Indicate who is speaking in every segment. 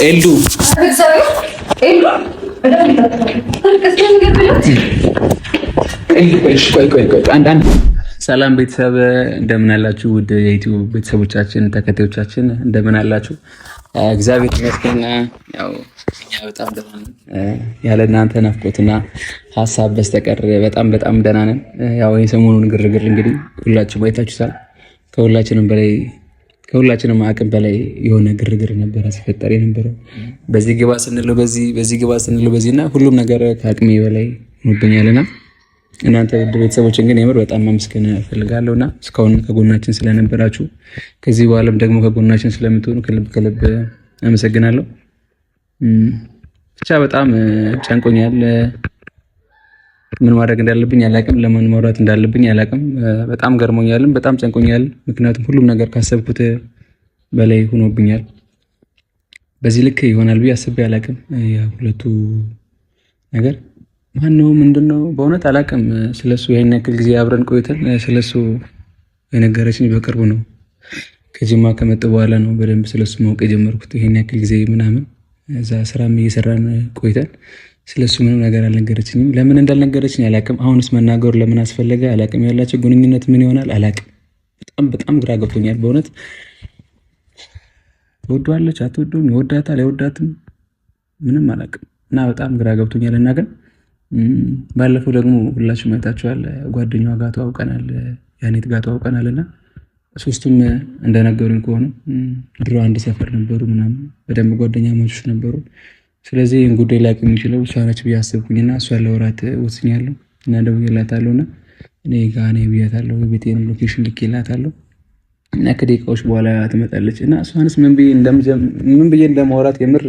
Speaker 1: ኤልዱ ሰላም ቤተሰብ እንደምን አላችሁ? ውድ የዩቲዩብ ቤተሰቦቻችን ተከታዮቻችን እንደምን አላችሁ? እግዚአብሔር ይመስገን። ያው እኛ በጣም ደህና ነን። ያለ እናንተ ናፍቆትና ሀሳብ በስተቀር በጣም በጣም ደህና ነን። ያው የሰሞኑን ግርግር እንግዲህ ሁላችሁም አይታችሁታል። ከሁላችንም በላይ ከሁላችንም አቅም በላይ የሆነ ግርግር ነበረ ሲፈጠር የነበረው። በዚህ ግባ ስንለው በዚህ በዚህ ግባ ስንለው በዚህ እና ሁሉም ነገር ከአቅሜ በላይ ሆኖብኛልና እናንተ ውድ ቤተሰቦችን ግን የምር በጣም ማመስገን እፈልጋለሁ እና እስካሁን ከጎናችን ስለነበራችሁ ከዚህ በኋላም ደግሞ ከጎናችን ስለምትሆኑ ከልብ ከልብ አመሰግናለሁ። ብቻ በጣም ጨንቆኛል። ምን ማድረግ እንዳለብኝ አላቅም። ለማን ማውራት እንዳለብኝ አላቅም። በጣም ገርሞኛልም በጣም ጨንቆኛል። ምክንያቱም ሁሉም ነገር ካሰብኩት በላይ ሆኖብኛል። በዚህ ልክ ይሆናል ብዬ አስቤ አላቅም። የሁለቱ ነገር ማን ነው ምንድን ነው በእውነት አላቅም። ስለሱ ይሄን ያክል ጊዜ አብረን ቆይተን ስለሱ የነገረችኝ በቅርቡ ነው። ከጅማ ከመጡ በኋላ ነው በደንብ ስለሱ ማወቅ የጀመርኩት። ይሄን ያክል ጊዜ ምናምን እዛ ስራም እየሰራን ቆይተን ስለሱ ምንም ነገር አልነገረችኝም። ለምን እንዳልነገረችኝ አላቅም። አሁንስ መናገሩ ለምን አስፈለገ አላቅም። ያላቸው ግንኙነት ምን ይሆናል አላቅም። በጣም በጣም ግራ ገብቶኛል በእውነት። ትወደዋለች አትወደውም፣ ይወዳታል አይወዳትም፣ ምንም አላቅም እና በጣም ግራ ገብቶኛል። እና ግን ባለፈው ደግሞ ሁላችሁም አይታችኋል፣ ጓደኛዋ ጋር ተዋውቀናል፣ ያኔት ጋር ተዋውቀናል እና ሶስቱም እንደነገሩኝ ከሆነ ድሮ አንድ ሰፈር ነበሩ ምናምን በደንብ ጓደኛሞች ነበሩ። ስለዚህ ይህን ጉዳይ ላቅ የሚችለው እሷ ነች ብዬ አሰብኩኝና እሷን ለወራት ወስኛለሁ እና ደውዬላታለሁ እና እኔ ጋ ነኝ ብያታለሁ። የቤቴንም location ልኬላታለሁ እና ከደቂቃዎች በኋላ ትመጣለች እና እሷንስ ምን ብዬ እንደማውራት የምር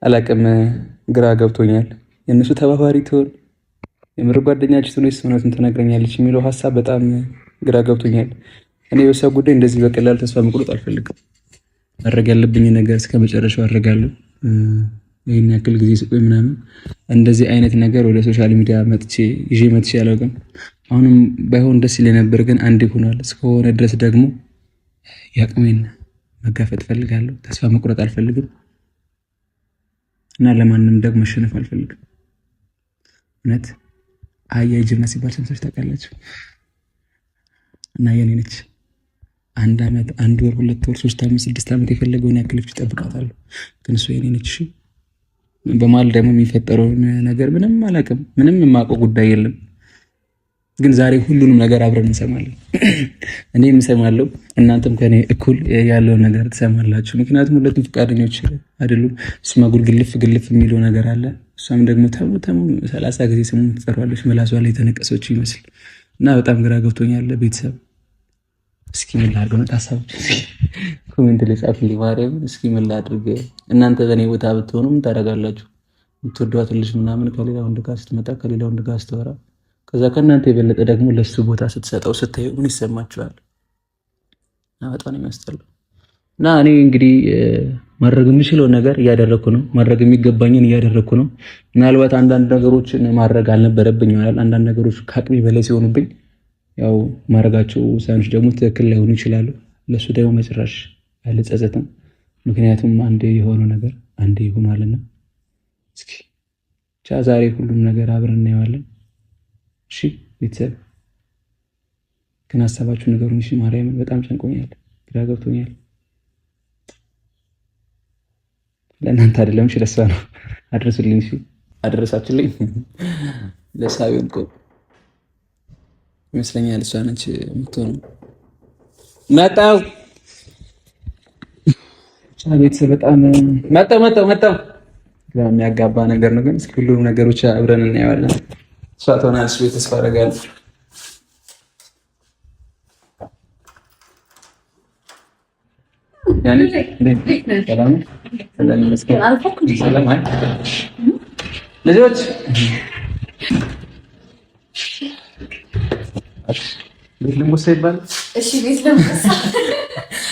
Speaker 1: አላቅም፣ ግራ ገብቶኛል። የእነሱ ተባባሪ ትሆን የምር ጓደኛችሁ ትሆን ወይስ እውነቱን ትነግረኛለች የሚለው ሀሳብ በጣም ግራ ገብቶኛል። እኔ በሷ ጉዳይ እንደዚህ በቀላሉ ተስፋ መቁረጥ አልፈልግም። ማድረግ ያለብኝ ነገር እስከ መጨረሻው አደርጋለሁ። ይህን ያክል ጊዜ ስቆይ ምናምን እንደዚህ አይነት ነገር ወደ social media መጥቼ ይዤ መጥቼ አላውቅም። አሁንም ባይሆን ደስ ይለኝ ነበር፣ ግን አንድ ይሆናል። እስከሆነ ድረስ ደግሞ የአቅሜን መጋፈጥ እፈልጋለሁ። ተስፋ መቁረጥ አልፈልግም እና ለማንም ደግሞ መሸነፍ አልፈልግም። እውነት አህያ ጅብ ናት ሲባል ሰምታችሁ ታውቃላችሁ? እና የኔ ነች። አንድ ዓመት፣ አንድ ወር፣ 2 ወር፣ 3 ዓመት፣ 6 ዓመት የፈለገውን ያክል ፍች እጠብቃታለሁ። ግን እሱ የኔ ነች። እሺ በመሀል ደግሞ የሚፈጠረውን ነገር ምንም አላውቅም። ምንም የማውቀው ጉዳይ የለም። ግን ዛሬ ሁሉንም ነገር አብረን እንሰማለን። እኔም እሰማለሁ፣ እናንተም ከኔ እኩል ያለውን ነገር ትሰማላችሁ። ምክንያቱም ሁለቱም ፈቃደኞች አይደሉም። እሱማ ጉድ ግልፍ ግልፍ የሚለው ነገር አለ። እሷም ደግሞ ተሙ ተሙ 30 ጊዜ ስሙን ትጠራለች። መላሷ ላይ የተነቀሰችው ይመስል እና በጣም ግራ ገብቶኛል። ቤተሰብ እስኪ ምን ላድርግ ነው ሀሳቦች comment ላይ ጻፉልኝ። ማርያምን እስኪ ምን ላድርግ? እናንተ በእኔ ቦታ ብትሆኑ ምን ታደርጋላችሁ? የምትወዷት ልጅ ምናምን ከሌላ ወንድ ጋር ስትመጣ ከሌላ ወንድ ጋር ስትወራ ከዛ ከእናንተ የበለጠ ደግሞ ለሱ ቦታ ስትሰጠው ስታዩ ምን ይሰማችኋል? እና በጣም ነው የሚያስጠላው። እና እኔ እንግዲህ ማድረግ የምችለውን ነገር እያደረግኩ ነው። ማድረግ የሚገባኝን እያደረግኩ ነው። ምናልባት አንዳንድ ነገሮችን ማድረግ አልነበረብኝ ይሆናል። አንዳንድ ነገሮች ከአቅሜ በላይ ሲሆኑብኝ ያው ማድረጋቸው ውሳኔዎች ደግሞ ትክክል ላይሆኑ ይችላሉ። ለሱ ደግሞ መጨረሻ አልጸጸትም። ምክንያቱም አንዴ የሆነው ነገር አንዴ ይሆናልና። እስኪ ብቻ ዛሬ ሁሉም ነገር አብረን እናየዋለን። እሺ ቤተሰብ ግን ሀሳባችሁ ነገሩን። እሺ ማርያምን በጣም ጨንቆኛል፣ ግራ ገብቶኛል። ለእናንተ አይደለም እሺ፣ ለእሷ ነው። አድረሱልኝ። እሺ አደረሳችሁልኝ። ለእሷ ቢሆን እኮ ይመስለኛል እሷ ነች የምትሆነው። መጣሁ ቤተሰብ በጣም መጣሁ መጣሁ መጣሁ። ግራ የሚያጋባ ነገር ነው፣ ግን እስኪ ሁሉም ነገሮች አብረን እናየዋለን። እሷ ትሆናለች ብዬ ተስፋ አደርጋለሁ። ልጆች ቤት ልንጎሳ ይባላል።
Speaker 2: እሺ ቤት ልንጎሳ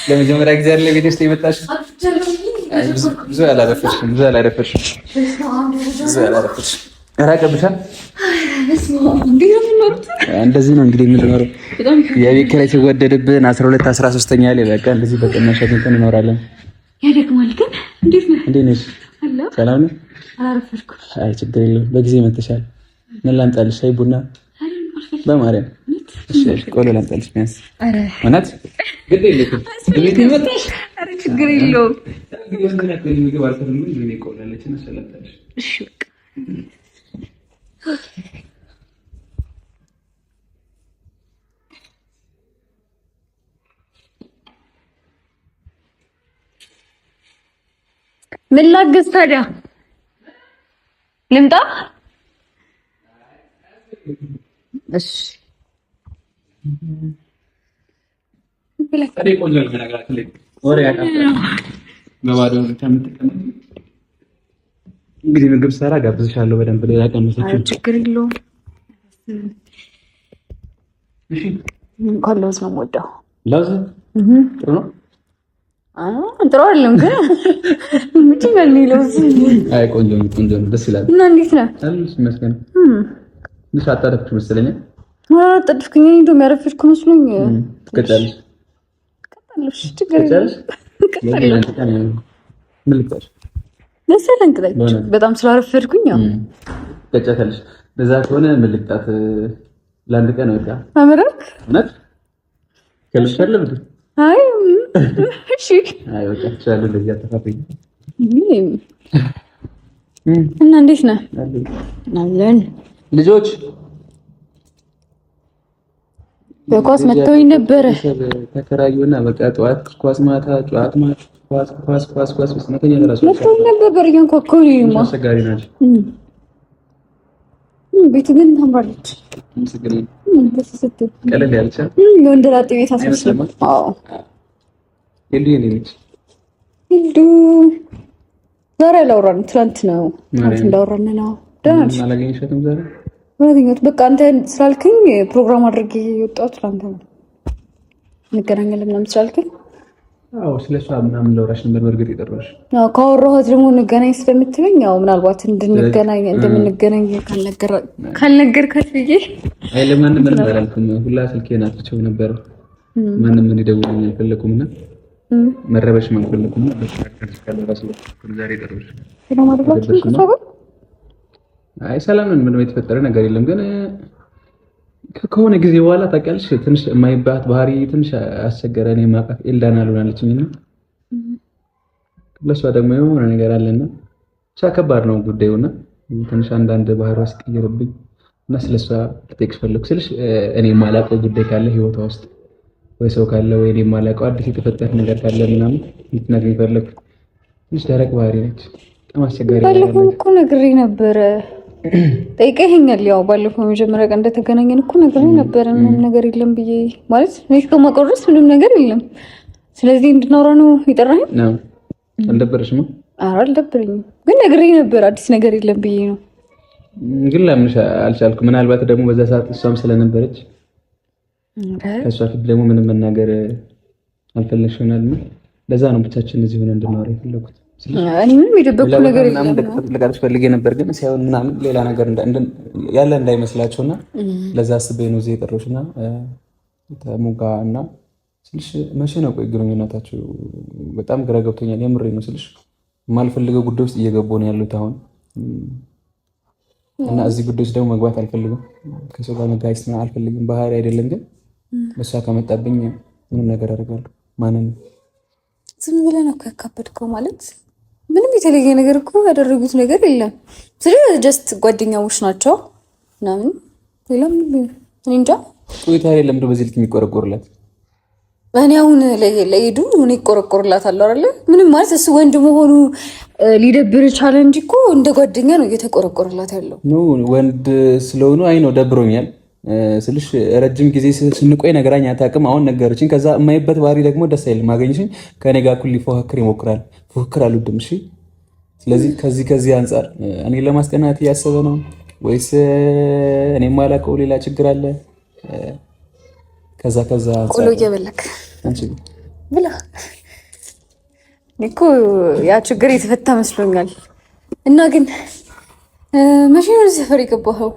Speaker 1: ለመጀመሪያ ጊዜ አይደለ ቤት ውስጥ የመጣሽው? ብዙ አላረፈድሽም፣ ብዙ አላረፈድሽም፣ ብዙ አላረፈድሽም። ራቀብሻል። እንደዚህ ነው እንግዲህ የምንኖረው። የቤት ኪራይ ሲወደድብን 12 13ኛ ላይ በቃ እንደዚህ በቅናሽ አግኝተን እንኖራለን።
Speaker 2: ያደክማል ግን
Speaker 1: እንዴት ነሽ? ሰላም ነው? አይ ችግር የለውም። በጊዜ መተሻል። ምን ላምጣልሽ? ሻይ ቡና? በማርያም እሺ፣ ቆሎ ላምጣልሽ ቢያንስ። እውነት ግድ የለሽም። ቤት መጣሽ?
Speaker 2: ኧረ ችግር የለውም። እሺ በቃ ምን ላግዝ ታዲያ? ልምጣ? እሺ
Speaker 1: እንግዲህ ምግብ ሰራ ጋብዝሻለሁ በደንብ ሌላ ቀን መሰለኝ።
Speaker 2: ችግር የለውም።
Speaker 1: እሺ
Speaker 2: እንኳን ለውዝ ነው የምወደው።
Speaker 1: ለውዝ ጥሩ ነው።
Speaker 2: ጥሩ አይደለም ግን ምንድን ነው ለውዝ?
Speaker 1: አይ ቆንጆ ነው፣ ቆንጆ ነው፣ ደስ ይላል።
Speaker 2: እና እንዴት ነህ?
Speaker 1: ይመስገን። ትንሽ አጣደፍኩሽ መሰለኝ።
Speaker 2: አላጣደፍኩኝ። እኔ እንደውም ያረፈድኩ መስሎኝ።
Speaker 1: ትቀጫለሽ?
Speaker 2: እቀጣለሁ። ችግር የለውም። እቀጣለሁ።
Speaker 1: ምን ልቅጣሽ
Speaker 2: መሰለኝ? ቅጣኝ። በጣም ስላረፈድኩኝ ያው
Speaker 1: ትቀጫታለሽ። በዛ ከሆነ ምን ልቅጣት? ለአንድ ቀን በቃ
Speaker 2: አመረክ።
Speaker 1: እውነት ከልብሽ አይደለም እንዴ?
Speaker 2: አይ እሺ።
Speaker 1: አይ በቃ ትችላለህ። እንደዚህ አተፋፍኝ።
Speaker 2: እና እንዴት ነህ? አለን።
Speaker 1: ልጆች
Speaker 2: በኳስ መጥተውኝ ነበረ።
Speaker 1: ተከራዩና በቃ ጠዋት ኳስ፣ ማታ ጠዋት፣ ማታ ኳስ ኳስ ኳስ ኳስ መተኛ እራሱ
Speaker 2: መጥተውኝ ነበር። በር እያንኳኳሁ ነው።
Speaker 1: አስቸጋሪ ናቸው።
Speaker 2: ቤቱ ግን ታምራለች። ደስ ስትል
Speaker 1: ቀለል ያለች
Speaker 2: የወንደላጤ ቤት አስመስልም። አዎ
Speaker 1: ሄሉ የኔ ነች።
Speaker 2: ሄሉ ዛሬ አላወራንም። ትናንት ነው ትናንት እንዳወራን ነው። ደህና ነሽ?
Speaker 1: አላገኘሻትም ዛሬ?
Speaker 2: አላገኘኋትም። በቃ አንተ ስላልከኝ ፕሮግራም አድርጌ የወጣሁት ትናንት ነው። እንገናኛለን ምናምን ስላልከኝ
Speaker 1: አዎ ስለሷ ምናምን ላወራሽ ነበር። በእርግጥ የጠራሁሽ
Speaker 2: አዎ ካወራኋት ደግሞ እንገናኝ ስለምትለኝ ያው ምናልባት እንድንገናኝ እንደምንገናኝ ካልነገርካት ብዬ።
Speaker 1: አይ ለማንም ምንም አላልኩም። ሁላ ስልኬን አጥፍቼው ነበር። ማንም እንዲደውልልኝ አልፈለኩም እና መረበሽም አልፈለኩም። ዛሬ የጠራሁሽ አይ ሰላም ነን፣ ምንም የተፈጠረ ነገር የለም። ግን ከሆነ ጊዜ በኋላ ታውቂያለሽ፣ ትንሽ የማይባት ባህሪ ትንሽ አስቸገረ። እኔ የማውቃት ኤልዳና አልሆናለችኝ እና ለእሷ ደግሞ የሆነ ነገር አለና ብቻ ከባድ ነው ጉዳዩና ትንሽ አንዳንድ ባህሪዋ ሲቀየርብኝ እና ስለሷ ልጠይቅሽ ፈለኩ ስልሽ እኔ የማላውቀው ጉዳይ ካለ ህይወቷ ውስጥ ወይ ሰው ካለ ወይ እኔ የማላውቀው አዲስ የተፈጠረ ነገር ካለ ምናምን ልትነግሪኝ ፈለኩ። ትንሽ ደረቅ ባህሪ ነች፣ በጣም አስቸጋሪ።
Speaker 2: ባለፈው እኮ ነግሬ ነበረ፣ ጠይቀኸኛል። ያው ባለፈው መጀመሪያ ቀን እንደተገናኘን እኮ ነግሬ ነበረ፣ ምንም ነገር የለም ብዬ ማለት እኔ እስከማውቀው ድረስ ምንም ነገር የለም። ስለዚህ እንድናወራ ነው የጠራኸኝ?
Speaker 1: አልደበረሽም?
Speaker 2: ኧረ አልደበረኝም፣ ግን ነግሬ ነበር አዲስ ነገር የለም ብዬ ነው።
Speaker 1: ግን ላምንሽ አልቻልኩም። ምናልባት ደግሞ በዛ ሰዓት እሷም ስለነበረች ከእሷ ፊት ደግሞ ምንም መናገር አልፈለግሽ ይሆናል። ለዛ ነው ብቻችን እዚህ ሆነ እንድናወራ የፈለኩት።
Speaker 2: እኔ ምንም የደበቅኩ ነገር የለም።
Speaker 1: ልቃለች ፈልጌ ነበር ግን ሳይሆን ምናምን ሌላ ነገር ያለ እንዳይመስላቸው እና ለዛ አስቤ ነው እዚህ የጠራሁሽ። እና ተሙጋ እና ስልሽ መቼ ነው ቆይ ግንኙነታችሁ? በጣም ግራ ገብቶኛል። የምሬ ነው ስልሽ የማልፈልገው ጉዳይ ውስጥ እየገባሁ ነው ያሉት አሁን እና እዚህ ጉዳይ ውስጥ ደግሞ መግባት አልፈልግም። ከሰው ጋር መጋጨት አልፈልግም። ባህሪ አይደለም ግን እሷ ከመጣብኝ ምንም ነገር አደርጋለሁ። ማንን
Speaker 2: ዝም ብለህ ነው ያካበድከው ማለት ምንም የተለየ ነገር እኮ ያደረጉት ነገር የለም። ስለዚህ just ጓደኛሞች ናቸው ምናምን፣ ሌላ ምንም እኔ እንጃ።
Speaker 1: ቆይ ታዲያ ለምንድን በዚህ ልክ የሚቆረቆርላት?
Speaker 2: እኔ አሁን ለኤዱ እኔ እቆረቆርላታለሁ አይደለ? ምንም ማለት እሱ ወንድ መሆኑ ሊደብር ቻለ እንጂ እኮ እንደ ጓደኛ ነው እየተቆረቆርላት ያለው።
Speaker 1: No ወንድ ስለሆኑ አይ ነው ደብሮኛል ስልሽ ረጅም ጊዜ ስንቆይ ነገራኝ አታውቅም። አሁን ነገረችኝ። ከዛ የማይበት ባህሪ ደግሞ ደስ አይልም። አገኘሽኝ ከእኔ ጋር እኩል ሊፎካክር ይሞክራል። ፉክክር አልወድም። እሺ። ስለዚህ ከዚህ ከዚህ አንጻር እኔ ለማስቀናት እያሰበ ነው ወይስ እኔ የማላውቀው ሌላ ችግር አለ? ከዛ ከዛ
Speaker 2: ቆሎ እየበላክ ብላ እኮ ያ ችግር የተፈታ መስሎኛል። እና ግን መቼ ነው ሰፈር የገባኸው?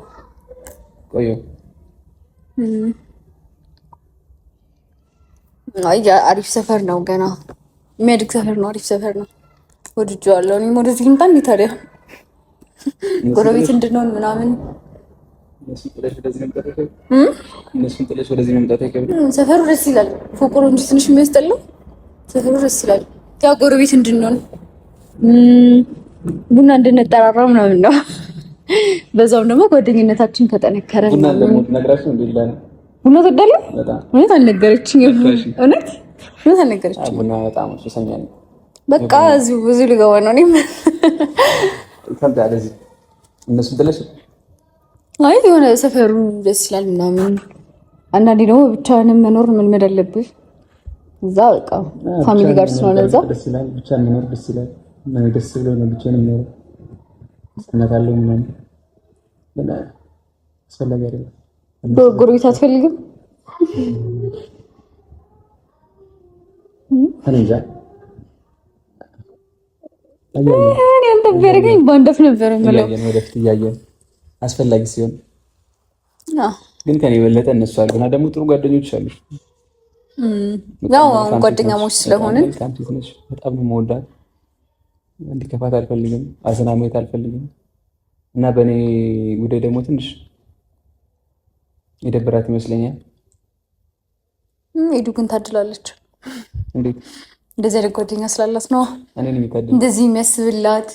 Speaker 1: ቆየሁ።
Speaker 2: አሪፍ ሰፈር ነው። ገና የሚያድግ ሰፈር ነው። አሪፍ ሰፈር ነው። ወድጄዋለሁ። እኔም ወደዚህ ልምጣ እንዴ ታዲያ ጎረቤት እንድንሆን ምናምን።
Speaker 1: እነሱን ጥለሽ ወደዚህ መምጣት አይከብድም?
Speaker 2: ሰፈሩ ደስ ይላል። ፎቁ ነው እንጂ ትንሽ የሚያስጠላው ሰፈሩ ደስ ይላል። ያው ጎረቤት እንድንሆን ቡና እንድንጠራራ ምናምን ነው። በዛውም ደግሞ ጓደኝነታችን ከጠነከረ
Speaker 1: ቡና
Speaker 2: ቡና ትወዳለህ? እውነት አልነገረችኝም። እውነት እውነት አልነገረችኝም።
Speaker 1: ቡና በጣም ሱሰኛ ነኝ።
Speaker 2: በቃ እዚሁ እዚሁ ልገባ ነው እኔም።
Speaker 1: ይከብዳል። እዚህ እነሱን ጥለሽ
Speaker 2: አይ የሆነ ሰፈሩ ደስ ይላል ምናምን። አንዳንዴ ደግሞ ብቻህንም መኖር መልመድ አለብህ። እዛ በቃ family ጋር ስለሆነ እዛ
Speaker 1: ደስ ይላል። ብቻህን መኖር ደስ ይላል። ደስ ብሎ ነው ብቻህን የምኖረው። እመጣለሁ ምናምን ግን አስፈላጊ አይደለም።
Speaker 2: ጎረቤት አትፈልግም?
Speaker 1: እኔ እንጃ።
Speaker 2: እኔ አንተ ቢያደርገኝ ባንደፍ ነበር የምለው።
Speaker 1: ወደፊት እያየን አስፈላጊ ሲሆን ግን ከኔ የበለጠ እነሱ አሉ እና ደግሞ ጥሩ ጓደኞች አሉ።
Speaker 2: ያው አሁን ጓደኛሞች ስለሆንን
Speaker 1: በጣም ነው የምወዳት። እንዲከፋት አልፈልግም፣ አዝና ማየት አልፈልግም። እና በእኔ ጉዳይ ደግሞ ትንሽ የደበራት ይመስለኛል።
Speaker 2: ኤዱ ግን ታድላለች።
Speaker 1: እንዴት?
Speaker 2: እንደዚህ አይነት ጓደኛ ስላላት ነው።
Speaker 1: እኔን የሚታደል
Speaker 2: እንደዚህ የሚያስብላት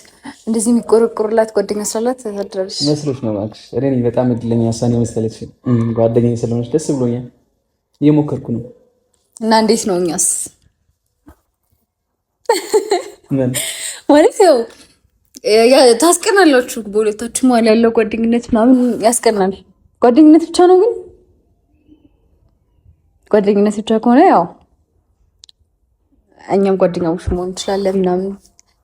Speaker 2: እንደዚህ የሚቆረቆርላት ጓደኛ ስላላት ታድላለች
Speaker 1: መስሎሽ ነው እባክሽ። እኔ ነኝ በጣም እድለኛ እሷን የመሰለች ጓደኛ ስለሆነች ደስ ብሎኛል። እየሞከርኩ ነው።
Speaker 2: እና እንዴት ነው እኛስ ማለት ያው ታስቀናላችሁ። በሁለታችሁ መሀል ያለው ጓደኝነት ምናምን ያስቀናል። ጓደኝነት ብቻ ነው ግን ጓደኝነት ብቻ ከሆነ ያው እኛም ጓደኛሞች መሆን እንችላለን ምናምን።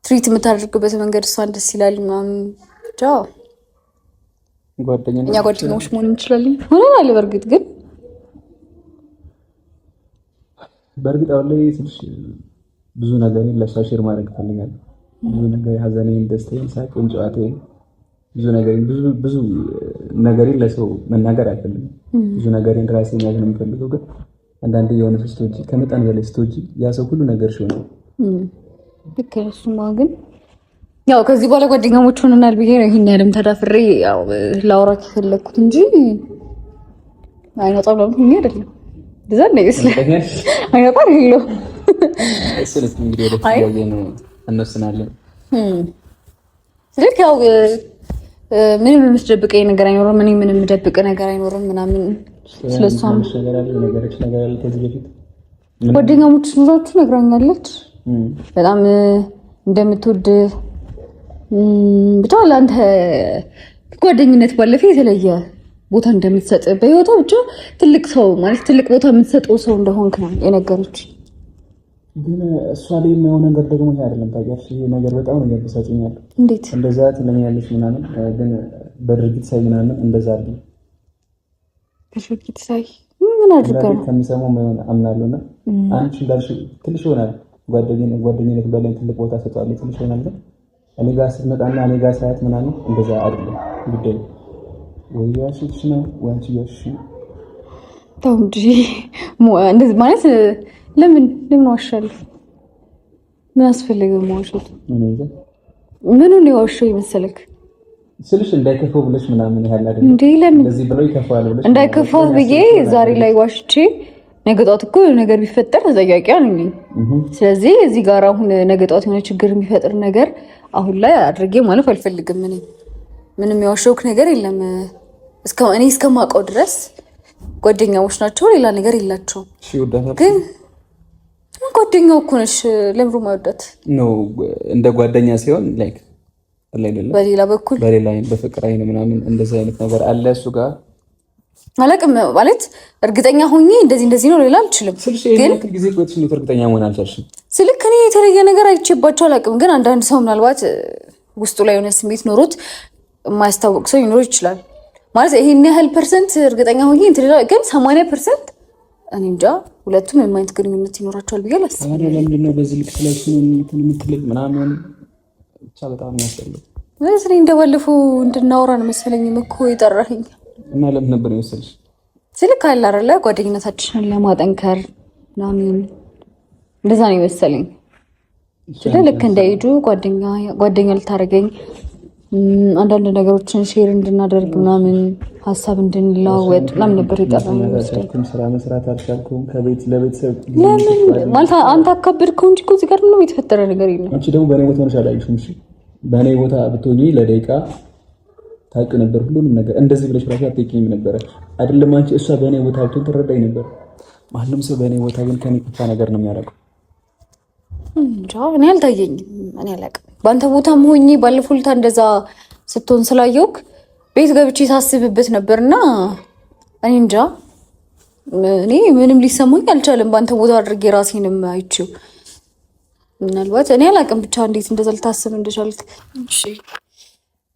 Speaker 2: ትሪት የምታደርግበት መንገድ እሷን ደስ ይላል ምናምን። ብቻ እኛ ጓደኛሞች መሆን እንችላለን ሆነናል። በእርግጥ ግን
Speaker 1: በእርግጥ አሁን ላይ ትንሽ ብዙ ነገር ለእሷ share ማድረግ እፈልጋለሁ። ብዙ ነገር ሀዘኔን፣ ደስታዬን፣ ሳቄን፣ ጨዋታዬን ብዙ ነገሬን ብዙ ብዙ ነገሬን ለሰው መናገር አልፈልግም። ብዙ ነገሬን ራሴ መያዝ ነው የምፈልገው። ግን አንዳንዴ የሆነ ሰው ስትወጂ ከመጠን በላይ ስትወጂ ያ ሰው ሁሉ ነገር ሲሆን
Speaker 2: ልክ ነው። እሱማ ግን ያው ከዚህ በኋላ ጓደኛሞች ሆነናል ብዬ ነው ይሄን ያህልም ተዳፍሬ ያው ላውራት የፈለግኩት እንጂ አይናጣ ብላ ሆኜ አይደለም። እንደዛ እንዳይመስልህ አይናጣ አይደለሁም።
Speaker 1: እሱን እስኪ እንግዲህ ወደፊት እያየን እንወስናለን።
Speaker 2: ስልክ ያው ምንም የምትደብቀኝ ነገር አይኖርም፣ እኔ ምንም የምደብቅ ነገር አይኖርም ምናምን። ስለሷም ጓደኛሞች ኑሯችሁ ነግራኛለች፣ በጣም እንደምትወድ ብቻ ለአንተ ጓደኝነት ባለፈ የተለየ ቦታ እንደምትሰጥ በህይወቷ ብቻ ትልቅ ሰው ማለት ትልቅ ቦታ የምትሰጠው ሰው እንደሆንክ ነው የነገረች።
Speaker 1: ግን እሷ ላይ የማየው ነገር ደግሞ ይሄ አይደለም። ታውቂያለሽ፣ ይሄ ነገር በጣም ነው የሚያበሳጨኛል።
Speaker 2: እንዴት
Speaker 1: እንደዛ ትለኛለች ምናምን፣ ግን በድርጊት ሳይ ምናምን እንደዛ አይደለም።
Speaker 2: በድርጊት ሳይ ምን አድርጋ ነው
Speaker 1: ከሚሰማው የማይሆን አምናለሁ። እና አንቺ እንዳልሽው ትንሽ ይሆናል ጓደኝነት በላይ ትልቅ ቦታ ሰጠዋለሁ፣ ትንሽ ይሆናል። ግን እኔ ጋር ስትመጣና እኔ ጋር ሳያት ምናምን እንደዛ አይደለም ጉዳዩ። ወይ ያሽሽ ነው ወይ አንቺ ያሽሽ ነው።
Speaker 2: ተው እንጂ እንደዚህ ማለት ለምን ለምን ዋሻለሁ? ምን አስፈለገ መዋሸቱ? ምኑን የዋሸው ይመሰለክ
Speaker 1: ስልሽ እንዳይከፋው ብለሽ ምናምን ያህል አይደለም
Speaker 2: እንዴ? ለምን
Speaker 1: እንደዚህ ብለው ይከፋዋል ብለሽ
Speaker 2: እንዳይከፋው ብዬ ዛሬ ላይ ዋሽቼ ነገ ጧት እኮ የሆነ ነገር ቢፈጠር ተጠያቂ ነኝ። ስለዚህ እዚህ ጋር አሁን ነገ ጧት የሆነ ችግር የሚፈጥር ነገር አሁን ላይ አድርጌ ማለፍ አልፈልግም። እኔ ምንም የዋሸሁት ነገር የለም። እኔ እስከማውቀው ድረስ ጓደኛሞች ናቸው፣ ሌላ ነገር የላቸውም። ግን ጓደኛው እኮ ነሽ። ለምሮ ማይወዳት
Speaker 1: no እንደ ጓደኛ ሲሆን like አይደለም፣
Speaker 2: በሌላ በኩል
Speaker 1: በሌላ አይን በፍቅር አይን ምናምን እንደዚህ አይነት ነገር አለ እሱ ጋር
Speaker 2: አላውቅም። ማለት እርግጠኛ ሆኜ እንደዚህ እንደዚህ ነው ሌላ አልችልም።
Speaker 1: ግን ጊዜ ቆይተሽ እንዴት እርግጠኛ መሆን አልቻልሽም?
Speaker 2: ስልክ እኔ የተለየ ነገር አይቼባቸው አላውቅም። ግን አንዳንድ ሰው ምናልባት ውስጡ ላይ የሆነ ስሜት ኖሮት የማያስታውቅ ሰው ሊኖር ይችላል። ማለት ይሄን ያህል percent እርግጠኛ ሆኜ እንትን ግን 80% እኔ እንጃ ሁለቱም ምንም አይነት ግንኙነት ይኖራቸዋል ብዬ አላስብም።
Speaker 1: ታዲያ ለምንድን ነው በዚህ ልክ ስለሱ እንትን የምትለኝ ምናምን? ብቻ በጣም የሚያስጠላው
Speaker 2: ማለት እኔ እንደባለፈው እንድናወራ ነው መሰለኝ እኮ የጠራኸኝ።
Speaker 1: እና ለምን ነበር የመሰለሽ?
Speaker 2: ስልክ አለ አይደለ ጓደኝነታችንን ለማጠንከር ምናምን እንደዛ ነው የመሰለኝ። ስለ ልክ እንደ ኤዱ ጓደኛ ልታደርገኝ አንዳንድ ነገሮችን share እንድናደርግ ምናምን ሀሳብ እንድንለዋወጥ ምናምን ነበር የጠራኸኝ ይመስለኝ።
Speaker 1: ስራ መስራት አልቻልኩም። ከቤት ለቤተሰብ
Speaker 2: ለምን ማለት አንተ አካበድከው እንጂ እኮ እዚህ ጋር ምንም የተፈጠረ ነገር የለም።
Speaker 1: አንቺ ደግሞ በእኔ ቦታ ሆነሽ አላየሽም። እሺ በእኔ ቦታ ብትሆኚ ለደቂቃ ታውቂው ነበር ሁሉንም ነገር። እንደዚህ ብለሽ እራሱ አትጠይቂኝም ነበረ አይደለም? አንቺ እሷ በእኔ ቦታ ብትሆን ትረዳኝ ነበር። ማንም ሰው በእኔ ቦታ ግን ከኔ ከፋ ነገር ነው የሚያደርገው።
Speaker 2: እንጃ እኔ አልታየኝም። እኔ አላውቅም። በአንተ ቦታም ሆኜ ባለፈው ዕለት እንደዛ ስትሆን ስላየውክ ቤት ገብቼ ሳስብበት ነበርና እኔ እንጃ እኔ ምንም ሊሰማኝ አልቻለም። በአንተ ቦታ አድርጌ ራሴንም አይቼው ምናልባት እኔ አላውቅም ብቻ እንዴት እንደዛ ልታስብ እንደቻልክ። እሺ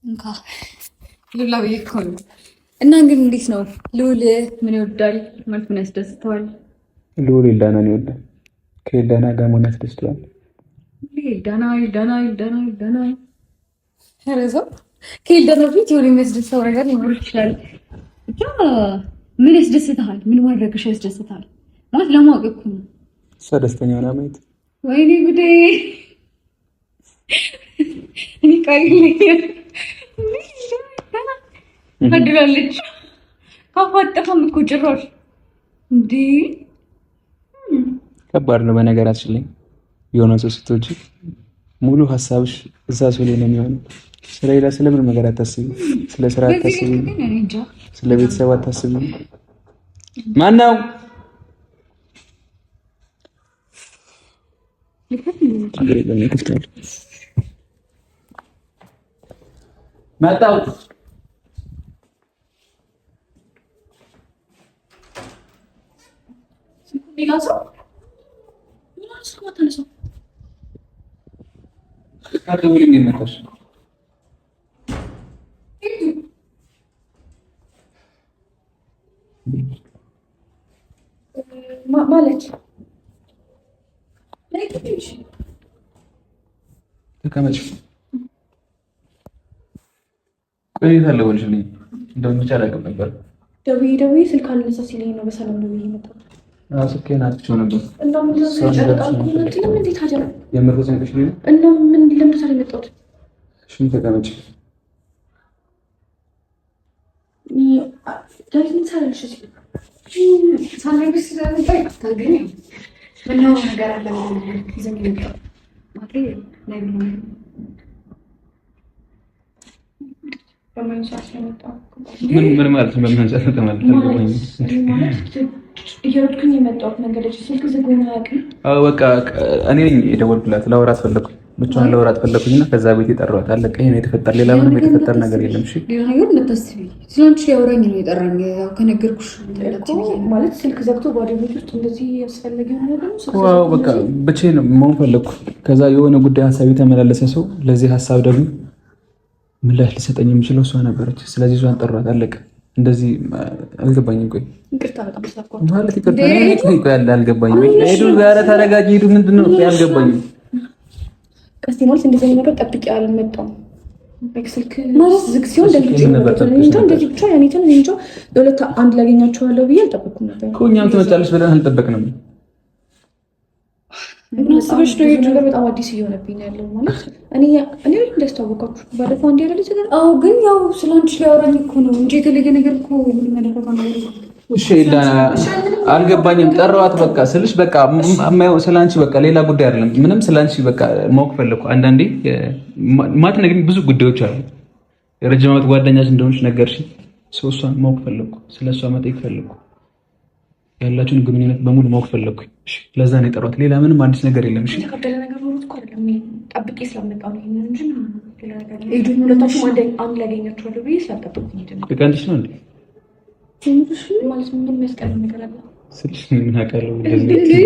Speaker 2: እንካ ልብላ ብዬ እኮ ነው። እና ግን እንዴት ነው ልዑል ምን ይወዳል ማለት ምን ያስደስተዋል?
Speaker 1: ልዑል ኤልዳናን ይወዳል። ከኤልዳና ጋር መሆን ያስደስተዋል።
Speaker 2: ኤልዳና ኤልዳና ኤልዳና ኤልዳና ኧረ ሰው ከኤልዳና ፊት የሆነ የሚያስደስተው ነገር ሊኖር ይችላል። ብቻ ምን ያስደስትሃል? ምን ማድረግሽ ያስደስትሃል? ማለት ለማወቅ እኮ ነው።
Speaker 1: እሷ ደስተኛ ሆና ማየት።
Speaker 2: ወይኔ ጉዴ! እኔ ቃል የለኝም። ታድላለች። ካፏ አትጠፋም እኮ ጭራሽ እንዴ!
Speaker 1: ከባድ ነው። በነገራችን ላይ የሆነ ሰው ስትወጂ ሙሉ ሀሳብሽ እዛ ሰው ላይ ነው የሚሆነው። ስለሌላ ስለምንም ነገር አታስቢ። ስለ ስራ አታስቢ፣ ስለ ቤተሰብ አታስቢ። ማነው መጣው?
Speaker 3: ማለት
Speaker 1: ተቀመጭ። ቆይታ አልደወልሽልኝም። እንደውም ብቻ አላውቅም ነበር።
Speaker 3: ደውዬ ደውዬ ስልክ አልነሳ ሲለኝ ነው በሰላም ደውዬ የመጣሁት።
Speaker 1: ስልኬን አጥቼው ነበር።
Speaker 3: እና ምን እንዴት ታዲያ
Speaker 1: የምር ተጨንቀሽ ነው?
Speaker 3: እና ምን ለምን ታዲያ የመጣሁት?
Speaker 1: እሺ ተቀመጭ።
Speaker 3: ዳዊት ምን ትሰሪያለሽ እዚህ?
Speaker 2: ሳልነግርሽ ስለመጣ ይቅርታ፣ ግን ምነው ነገር አለ ይዘን የመጣሁት ማለት
Speaker 3: በማይሆን ሰዓት ስለመጣሁ
Speaker 1: ምን ምን ማለት ነው? በምን ሰዓት ማለት
Speaker 3: ማለት እየሮጥኩኝ የመጣሁት መንገድ ላይ ስልክ ዝግ ሆኖ አያውቅም።
Speaker 1: አዎ በቃ እኔ ነኝ የደወልኩላት። ላወራት ፈለኩኝ፣ ብቻዋን ላወራት ፈለኩኝ እና ከዛ ቤት የጠራኋት። አለቀ። ይሄ ነው የተፈጠረ። ሌላ ምንም የተፈጠረ ነገር የለም። እሺ
Speaker 2: ሌላ ነገር እንዳታስቢ። ስለአንቺ ሊያወራኝ ነው የጠራኝ። ያው ከነገርኩሽ
Speaker 3: ማለት ስልክ ዘግቶ ባዶ ቤት ውስጥ እንደዚህ ያስፈለገ ነገር ነው።
Speaker 1: ዋው በቃ ብቻዬን መሆን ፈለኩ። ከዛ የሆነ ጉዳይ ሀሳብ የተመላለሰ ሰው ለዚህ ሀሳብ ደግሞ ምላሽ ሊሰጠኝ የሚችለው እሷ ነበረች። ስለዚህ እሷን ጠሯት። አለቀ። እንደዚህ አልገባኝም። ቆይ
Speaker 3: ይቅርታ በጣም ስላልኳት
Speaker 1: ማለት ይቅርታ ቆይ ቆይ አልገባኝም። ሄዱ ዛሬ ተረጋጊ። ሄዱ ምንድን ነው? ቆይ አልገባኝም።
Speaker 3: ቀስቴ ማለት እንደዚህ አይነት ነገር ጠብቄ አልመጣሁም። ስልክ ዝግ ሲሆን ደንግጬ ነበር። እንደዚህ ብቻ ያኔትን እኔ እንጃ ለሁለት አንድ ላገኛቸዋለሁ ብዬ አልጠበቅኩም ነበር
Speaker 1: እኮ እኛም ትመጫለሽ ብለን አልጠበቅንም።
Speaker 2: አስበሽ ነው
Speaker 3: ብዙ ነገር በጣም አዲስ እየሆነብኝ ነው ያለው። ማለት እኔ እኔ እንዳስተዋወቃችሁ ባለፈው አንድ ያለ ልጅ ነገር
Speaker 2: አዎ፣ ግን ያው ስለአንቺ ሊያወራኝ እኮ ነው እንጂ የተለየ ነገር እኮ ምንም ያደረገው ነገር የለም።
Speaker 1: እሺ አልገባኝም። ጠራኋት በቃ ስልሽ በቃ የማየው ስለአንቺ በቃ ሌላ ጉዳይ አይደለም። ምንም ስለአንቺ በቃ ማወቅ ፈለኩ። አንዳንዴ ማትነግሪኝ ብዙ ጉዳዮች አሉ። የረጅም ዓመት ጓደኛሽ እንደሆነች ነገርሽኝ። ሰው እሷን ማወቅ ፈለኩ። ስለ እሷ መጠየቅ ፈለኩ። ያላችሁን ግንኙነት በሙሉ ማወቅ ፈለኩኝ። እሺ ለዛ ነው የጠራኋት። ሌላ ምንም አዲስ ነገር የለም። እሺ
Speaker 3: የተከበደ ነገር ኖሮት እኮ አይደለም። እኔ ጠብቄ ስላልመጣሁ ነው ይሄንን እንጂ ምንም ሌላ ነገር የለም። ሁለታችሁም አንድ ላገኛችኋለሁ ብዬ ስላልጠበቅኩኝ ነው።
Speaker 1: ልቀልድሽ ነው እንዴ
Speaker 3: ማለት ምን የሚያስቀልድ ነገር አለ
Speaker 1: ስልሽ ምን አውቃለሁ። እንደዚህ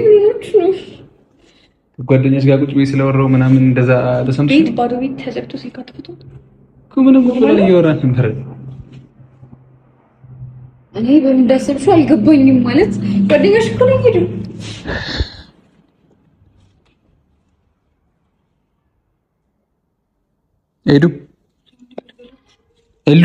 Speaker 1: ጓደኛሽ ጋር ቁጭ ብዬ ስለወራሁ ምናምን እንደዛ ተሰምቶሽ
Speaker 3: ቤት ባዶ ቤት ተዘግቶ ስልክ አጥፍቶ
Speaker 1: እኮ ምንም ቁጭ ብለን እያወራን ነበር።
Speaker 2: እኔ በምን እንዳሰብሽው አልገባኝም። ማለት ጓደኛሽ እኮ ነው የሄደው።
Speaker 1: ኤዱ ኤሉ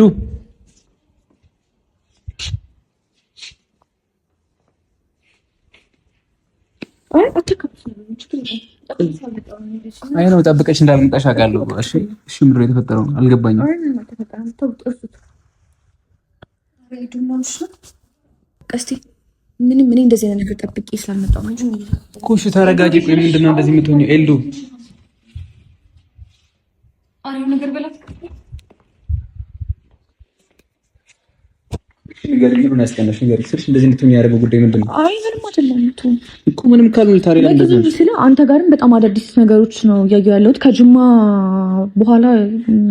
Speaker 3: አይ አትከፍት ነው ችግር የለም።
Speaker 1: አይ ነው ጠብቀሽ እንዳልመጣሽ አውቃለሁ። እሺ እሺ፣ ምንድን ነው የተፈጠረው? አልገባኝም።
Speaker 3: ቀስቴ ምንም እኔ እንደዚህ አይነት ነገር ጠብቄ ስላልመጣሁ ነው እንጂ
Speaker 1: እኮ። እሺ ተረጋጊ። ቆይ ምንድን ነው እንደዚህ የምትሆኚው? ኤልዱ
Speaker 2: ነገር በላት
Speaker 1: ንገሪኝ። ምን ያስቀናሽ? ንገሪኝ ስልሽ እንደዚህ እንድትሆኝ ያደረገው ጉዳይ ምንድን ነው?
Speaker 3: አይ ምንም አይደለም
Speaker 1: እኮ ምንም ካልሆነ ታዲያ ለምን እንደዚህ
Speaker 3: ስለ አንተ ጋርም በጣም አዳዲስ ነገሮች ነው እያየሁ ያለሁት። ከጅማ በኋላ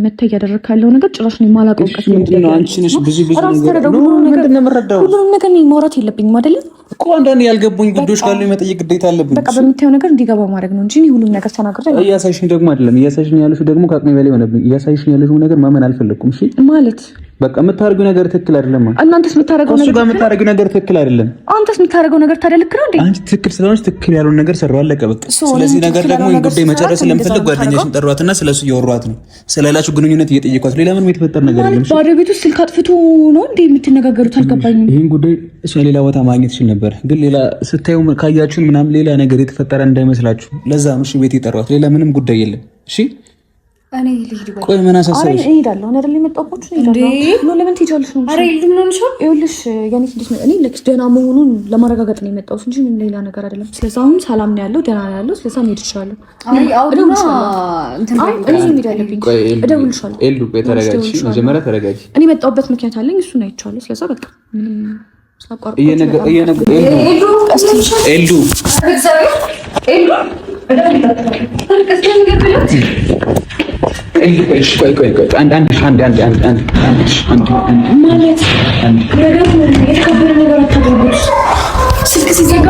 Speaker 3: መተህ እያደረግክ ያለው ነገር ጭራሽ ነው የማላውቀው።
Speaker 1: እሺ ምንድን ነው? አንቺ ነሽ ብዙ ብዙ ነገር ነው። ምንድን ነው የምረዳው?
Speaker 3: ሁሉንም ነገር እኔ ማውራት የለብኝም አይደለም
Speaker 1: እኮ አንዳንድ ያልገቡኝ ጉዳዮች ካሉ የመጠየቅ ግዴታ አለብኝ።
Speaker 3: በቃ በምታየው ነገር እንዲገባ ማድረግ ነው እንጂ እኔ ሁሉም ነገር ተናግሬ
Speaker 1: እያሳይሽኝ ደግሞ አይደለም። እያሳይሽኝ ያለሽው ደግሞ ከአቅሜ በላይ ሆነብኝ። እያሳይሽኝ ያለሽው ነገር ማመን አልፈለኩም። እሺ
Speaker 3: ማለት
Speaker 1: በቃ የምታደርጊው ነገር ትክክል አይደለም።
Speaker 3: እናንተስ የምታደርገው
Speaker 1: ነገር እሱ ጋር የምታደርጊው ነገር ትክክል አይደለም።
Speaker 3: አንተስ የምታደርገው ነገር ታዲያ ልክ ነው እንዴ?
Speaker 1: አንቺ ትክክል ስለሆነች ትክክል ያልሆነ ነገር ሰራው፣ አለቀ በቃ። ስለዚህ ነገር ደግሞ ይሄን ጉዳይ መጨረስ ስለምፈልግ ጓደኛሽን ጠሯትና ስለሱ እያወሯት ነው፣ ስለላችሁ ግንኙነት እየጠየኳት፣ ሌላ ምንም የተፈጠረ ነገር የለም።
Speaker 3: ባዶ ቤት ውስጥ ስልክ አጥፍቶ ነው እንዴ የምትነጋገሩት? አልገባኝም።
Speaker 1: ይሄን ጉዳይ እሷ ሌላ ቦታ ማግኘት ይችል ነበር፣ ግን ሌላ ስታዩ ካያችሁን ምናምን ሌላ ነገር የተፈጠረ እንዳይመስላችሁ። ለዛ ነው እሺ ቤት የጠሯት። ሌላ ምንም ጉዳይ የለም። እሺ
Speaker 2: እኔ ልሂድ።
Speaker 1: ቆይ ምን አሳሰበሽ?
Speaker 3: እሄዳለሁ። እኔ አይደል የመጣሁባችሁ? እሄዳለሁ። ለምን ትሄጃለሽ ነው?
Speaker 2: ኧረ ይልም ነው እንሻል።
Speaker 3: ይኸውልሽ የኔ ስድስት እኔ ልክ ደህና መሆኑን ለማረጋገጥ ነው የመጣሁት እንጂ ምንም ሌላ ነገር አይደለም። ስለዚህ አሁን ሰላም ነው ያለው፣ ደህና ነው ያለው። ስለዚህ መሄድ እችላለሁ።
Speaker 2: አይ አውዱና እንትን
Speaker 3: አይ እኔ መሄድ አለብኝ። እደውልልሻለሁ።
Speaker 1: ኤልዱ ቆይ ተረጋጊ፣ መጀመሪያ ተረጋጊ።
Speaker 3: እኔ የመጣሁበት ምክንያት አለኝ፣ እሱን አይቼዋለሁ። ስለዚህ በቃ ምንም
Speaker 1: ኤልዱ
Speaker 3: ማለት የተከበረ ነገር አታድርጉት። ስልክ ሲዘጋ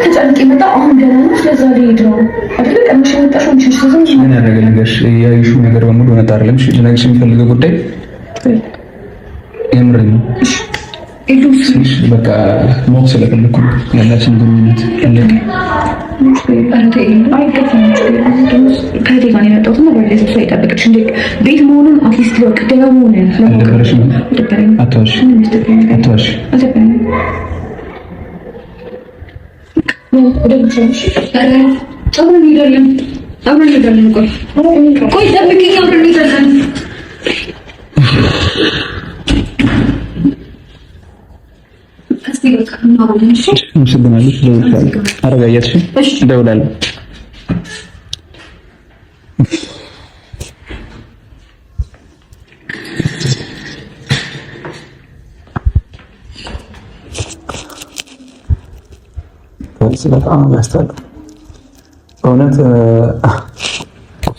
Speaker 3: ተጨንቄ መጣ። አሁን ገና ነው። ስለዛ ልሄድ ነው አይደለ? ቀድመሽ የመጣሽው አንቺ ነሽ። ስለዛ
Speaker 1: ምን ያደረገ ልንገርሽ፣ ያዩሽው ነገር በሙሉ እውነት አይደለም። እሺ ልነግርሽ የሚፈልገው ጉዳይ የምሬን ነው። በቃ ማወቅ ስለፈለኩ ነው ያላችን ግንኙነት አለቀ።
Speaker 3: ከእህቴ ጋር ነው የመጣሁት እና በቤት እሷ የጠበቀች እንደ ቤት መሆኑን at least በቃ ደህና መሆኑን
Speaker 1: አልደበረሽም? አትዋሽ፣ አትዋሽ።
Speaker 2: አብረን እንሄዳለን፣ አብረን እንሄዳለን። ቆይ ቆይ ጠብቂኝ፣ አብረን እንሄዳለን።
Speaker 1: አመሰግናለሁ። እደውልልሻለሁ። አረጋያትሽ እደውላለሁ። በጣም የሚያስጠላው በእውነት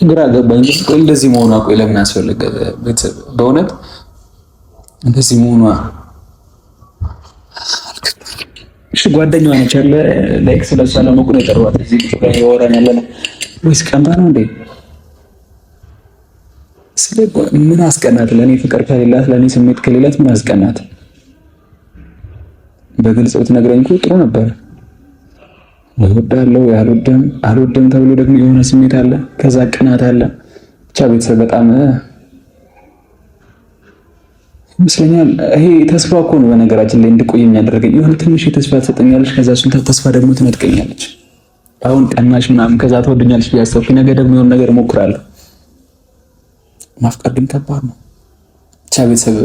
Speaker 1: ግራ ገባኝ። ቆይ እንደዚህ መሆኗ ቆይ ለምን አስፈለገ? ቤተሰብ በእውነት እንደዚህ መሆኗ እሺ ጓደኛዋ ነች አለ like ስለሷ ለማወቅ ነው የጠሯት። እዚህ ጋር እያወራን ያለ ነው ወይስ ቀንታ ነው እንዴ? ስለ ምን አስቀናት? ለእኔ ፍቅር ከሌላት ለእኔ ስሜት ከሌላት ምን አስቀናት? በግልጽ ብትነግረኝ እኮ ጥሩ ነበር። ወይ እወድሃለሁ ወይ አልወድህም፣ አልወድህም ተብሎ ደግሞ የሆነ ስሜት አለ፣ ከዛ ቅናት አለ። ብቻ ቤተሰብ በጣም ይመስለኛል ይሄ ተስፋ እኮ ነው በነገራችን ላይ እንድቆይ የሚያደርገኝ። የሆነ ትንሽ ተስፋ ትሰጠኛለች፣ ከዛ እሱን ተስፋ ደግሞ ትነጥቀኛለች። አሁን ቀናሽ ምናምን ከዛ ትወደኛለች ብዬ አሰብኩኝ። ነገ ደግሞ የሆነ ነገር እሞክራለሁ። ማፍቀር ግን ከባድ ነው። ብቻ ቤተሰብ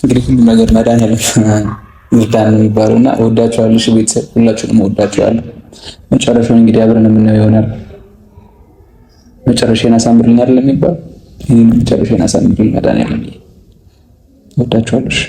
Speaker 1: እንግዲህ ሁሉም ነገር መድኃኒዓለም ይርዳን ነው የሚባለው እና እወዳችኋለሁ። እሺ ቤተሰብ ሁላችሁንም እወዳችኋለሁ። መጨረሻውን እንግዲህ አብረን የምናየው ይሆናል። መጨረሻዬን አሳምርልኝ አይደል የሚባለው? ይሄን መጨረሻዬን አሳምርልኝ መድኃኒዓለም። እወዳችኋለሁ። እሺ።